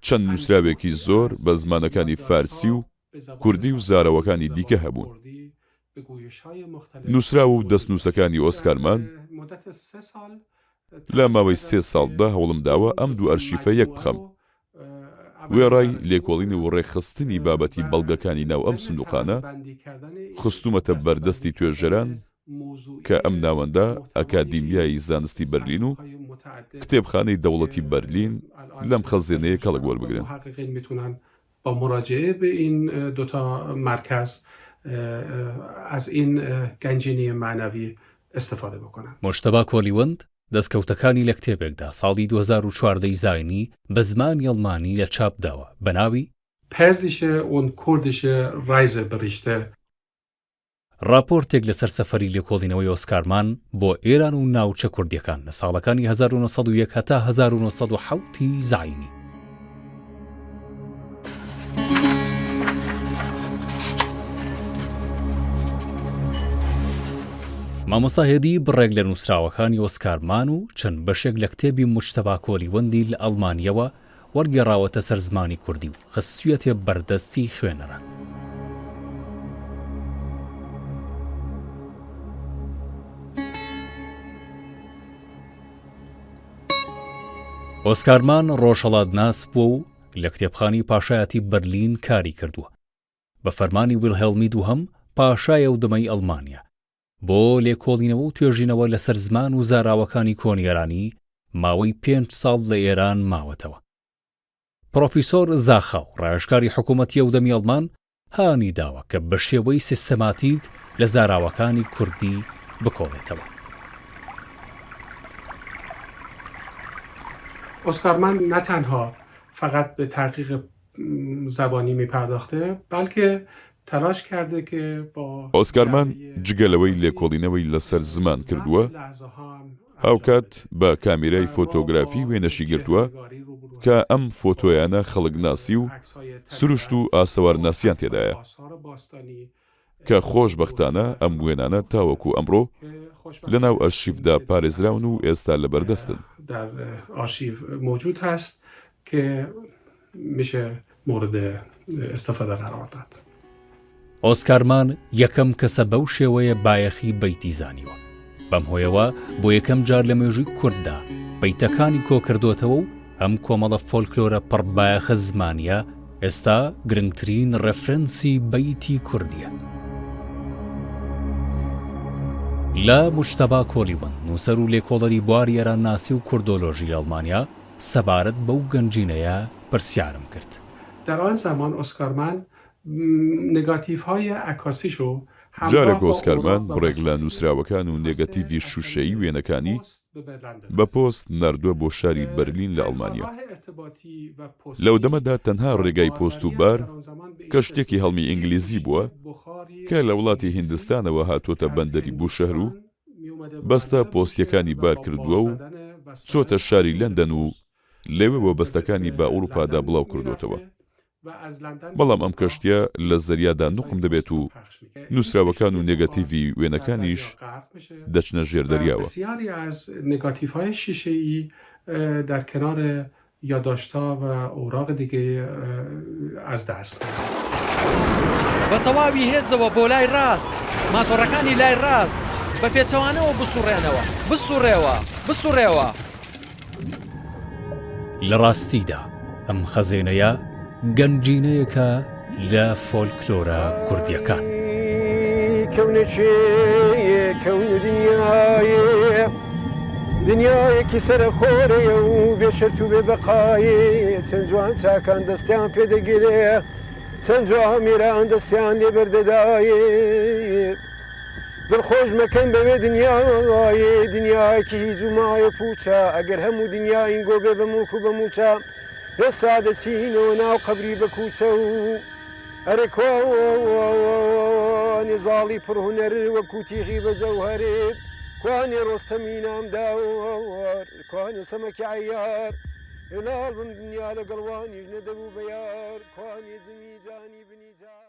چەند نووسراوێکی زۆر بە زمانەکانی فارسی و کوردی و زاراوەکانی دیکە هەبوون. نووسراو و دەستنووسەکانی ئۆسکار مان، لە ماوەی سێ ساڵدا هەوڵم داوە ئەم دوو ئەرشیفە یەک بخەم. وێڕای لێکۆڵین و ڕێکخستنی بابەتی بەڵگەکانی ناو ئەم سندوقانە، خستوومەتە بەردەستی توێژەران کە ئەم ناوەندە، ئەکادیمیای زانستی بەرلین و کتێبخانەی دەوڵەتی بەرلین، لەم خەزێنەیە کەڵک وەربگرن. با مراجعه به این دو تا مرکز از این گنجینه معنوی استفاده بکنن. موجتەبا کۆلیوەند دەستکەوتەکانی لە کتێبێکدا ساڵی 2014 ی زاینی بە زمانی ئەڵمانی لە چاپ داوە بە ناوی، Persische und Kurdische Reiseberichte. ڕاپۆرتێک لەسەر سەفەری لێکۆڵینەوەی ئۆسکار مان بۆ ئێران و ناوچە کوردییەکان لە ساڵەکانی 1901 هەتا 1907 ی زایینی. مامۆستا هێدی بڕێک لە نووسراوەکانی ئۆسکار مان و چەند بەشێک لە کتێبی موجتەبا کۆلیوەندی لە ئەڵمانییەوە وەرگێڕاوەتە سەر زمانی کوردی و خستویەتیە بەردەستی خوێنەران. ئۆسکار مان ڕۆژهەڵاتناس بووە و لە کتێبخانەی پاشایەتی بەرلین کاری کردووە. بە فەرمانی ویلهێڵمی دووهەم، پاشای ئەو دەمەی ئەڵمانیا، بۆ لێکۆڵینەوە و توێژینەوە لەسەر زمان و زاراوەکانی کۆنی ئێرانی ماوەی پێنج ساڵ لە ئێران ماوەتەوە. پڕۆفیسۆر زاخاو، ڕاوێژکاری حکوومەتی ئەودەمی ئەڵمان، هانی داوە کە بە شێوەی سیستەماتیک لە زاراوەکانی کوردی بکۆڵێتەوە. ئۆسکار مان نە تەنها فقط به تحقیق زبانی می پرداخته بلکه تلاش کرده که با ئۆسکار مان جگە لەوەی لێکۆڵینەوەی لەسەر زمان کردووە، هاوکات بە کامیرای فۆتۆگرافی وێنەشی گرتووە کە ئەم فۆتۆیانە خەڵکناسی و سروشت و ئاسەوارناسیان تێدایە کە خۆشبەختانە ئەم وێنانە تاوەکو ئەمڕۆ لەناو ئەرشیفدا پارێزراون و ئێستا لەبەردەستن. در آرشیو موجود هست که میشه مورد استفاده قرار داد. ئۆسکار مان یەکەم کەسە بەو شێوەیە بایەخی بەیتی زانیوە. بەم هۆیەوە بۆ یەکەم جار لە مێژووی کورددا بەیتەکانی کۆکردۆتەوە و ئەم کۆمەڵە فۆلکلۆرە پڕ بایەخە زمانییە ئێستا گرنگترین ڕێفرێنسی بەیتی کوردییە. لە موجتەبا کۆلیوەند، نووسەر و لێکۆڵەری بواری ئێرانناسی و کوردۆلۆژی لە ئەڵمانیا، سەبارەت بەو گەنجینەیە پرسیارم کرد. در آن زمان اسکار مان نگاتیوهای عکاسیشو جارێک ئۆسکار مان بڕێک لە نووسراوەکان و نێگەتیڤی شووشەیی وێنەکانی بە پۆست ناردووە بۆ شاری بەرلین لە ئەڵمانیا. لەو دەمەدا تەنها ڕێگای پۆست و بار کەشتییەکی هەڵمی ئینگلیزی بووە کە لە وڵاتی هیندستانەوە هاتووەتە بەندەری بوشەهر و بەستە پۆستییەکانی بار کردووە و چۆتە شاری لەندەن و لەوێوە بەستەکانی بە ئەوروپادا بڵاو کردۆتەوە. بەڵام ئەم کەشتییە لە زەریادا نوقم دەبێت و نووسراوەکان و نێگەتیڤی وێنەکانیش دەچنە ژێر دەریاوە. یادداشت‌ها و اوراق دیگه از دست می‌دن. بە تەواوی هێزەوە بۆ لای ڕاست، ماتۆڕەکانی لای ڕاست بە پێچەوانەوە بسوڕێنەوە، بسوڕێوە، بسوڕێوە. لە ڕاستیدا ئەم خەزێنەیە گەنجینەیەکە لە فۆلکلۆرە کوردییەکان. دنیایەکی سەرەخۆرەیە و بێ شەرت و بێ بەقایێ چەند جوان چاکان دەستیان پێ دەگرێ چەند جوامێران دەستیان لێ بەردەدایێ دڵخۆش مەکەن بەوێ دنیایێ دنیایەکی هیچ و مایە پوچە ئەگەر هەموو دنیا ئینگۆ بێ بە موڵک و بە موچە ئێستا دەچینەوە ناو قەبری بە کوچە و ئەرێ کوانێ زاڵی پڕ هونەر وەکوو تیغی بە جەوهەرێ. کوانێ ڕۆستەمی نامدار کوانێ سەمەکی عەیار لاڵ بم دنیا لەگەڵ وانیش نەدەبوو بە یار کوانێ جمی جانی بنی جار.